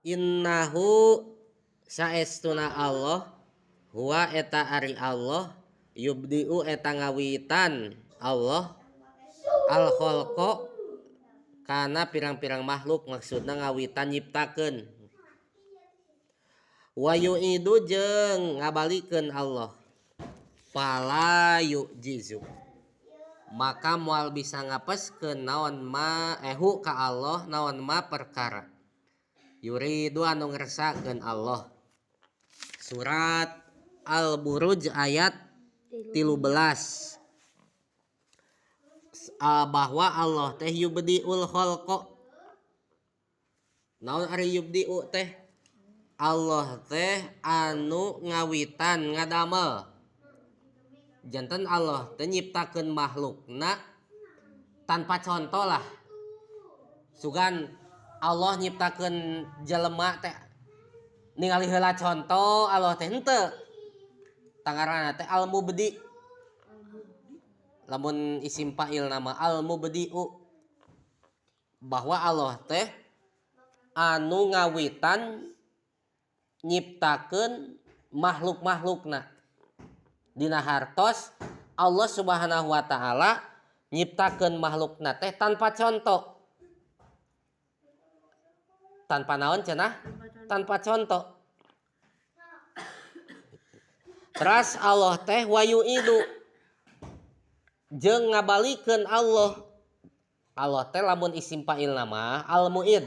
Innahu saestuna Allah huwa eta ari Allah yubdiu eta ngawitan Allah al khalqa kana pirang-pirang makhluk, maksudna ngawitan nyiptakeun. Wa yu'idu jeung ngabalikeun Allah fala yu'jizu maka moal bisa ngapeskeun naon ma hu ka Allah naon ma perkara yuridu anu ngersakeun Allah. Surat Al-Buruj ayat 13. Bahwa Allah teh yubdiul khalqa. Naon ari yubdiu teh? Allah teh anu ngawitan ngadamel. Janten Allah teh nyiptakeun makhlukna tanpa contoh lah. Sugan Allah nyiptakeun jelema teh ningali heula contoh Allah teh henteu. Tangaranna teh al-mubdi. Lamun isim fa'il nama al-mubdiu, bahwa Allah teh anu ngawitan nyiptakeun makhluk-makhlukna. Dina hartos Allah Subhanahu wa taala nyiptakeun makhlukna teh tanpa contoh. Tanpa naon cenah? Tanpa contoh. Teras Allah teh wayu'idu jeung ngabalikeun Allah. Allah teh lamun isim fa'il nama al-mu'id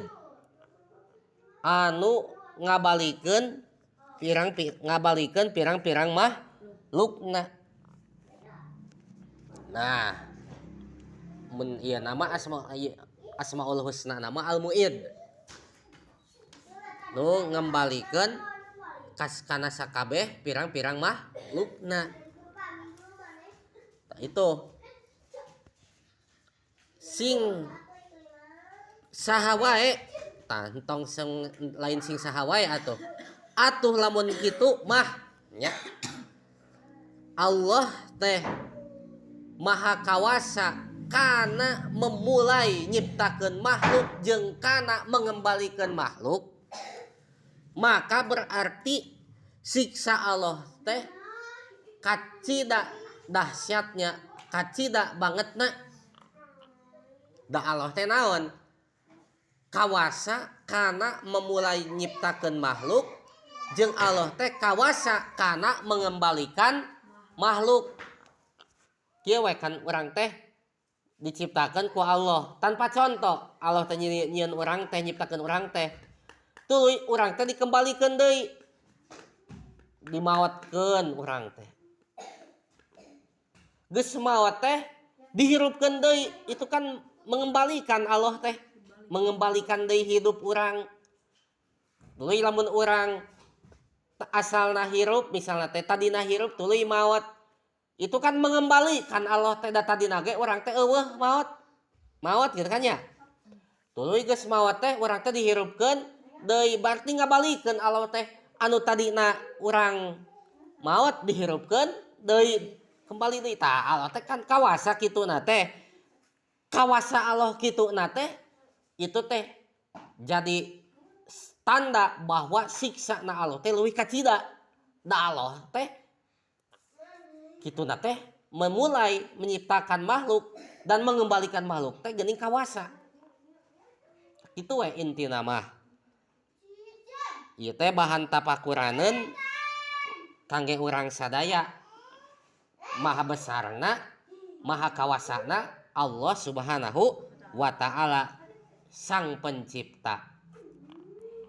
anu ngabalikeun ngabalikeun pirang-pirang makhlukna. Nah, mun ieu nama Asmaul Husna nama al-mu'id nu ngembalikeun kana sakabeh pirang-pirang makhlukna. Nah, itu sing saha wae tah entong sing lain sing saha wae atuh. Atuh lamun kitu mah nya Allah teh maha kawasa kana memulai nyiptakeun makhluk jeung kana mengembalikan makhluk, maka berarti siksa Allah teh kacida dahsyatnya, kacida bangetna. Da Allah teh naon? Kawasa kana memulai nyiptakeun makhluk jeung Allah teh kawasa kana mengembalikan makhluk. Kieu we kan urang teh diciptakeun ku Allah tanpa contoh. Allah teh nyieun urang teh, nyiptakeun urang teh. Tuluy urang teh dikembalikeun deui. Dimaotkeun urang teh. Geus maot teh dihirupkeun deui. Itu kan mengembalikan Allah teh, mengembalikan deui hidup urang. Tuluy lamun urang asalna hirup misalna teh tadina hirup tuluy maot. Itu kan mengembalikan Allah teh, da tadina ge urang teh eueuh maot. Maot gitu kan ya. Tuluy geus maot teh urang teh dihirupkeun deui, berarti ngabalikeun Allah teh anu tadina urang maot dihirupkeun deui, kembali deui. Tah Allah teh kan kawasa kituna teh. Kawasa Allah kituna teh itu teh jadi tanda bahwa siksa na Allah teh leuwih kacida. Da Allah teh kituna teh memulai menyiptakan makhluk dan mengembalikan makhluk teh geuning kawasa. Kitu we intina mah. Ieu teh bahan tapakuraneun kangge urang sadaya. Maha besarna, maha kawasana Allah Subhanahu wa taala sang pencipta.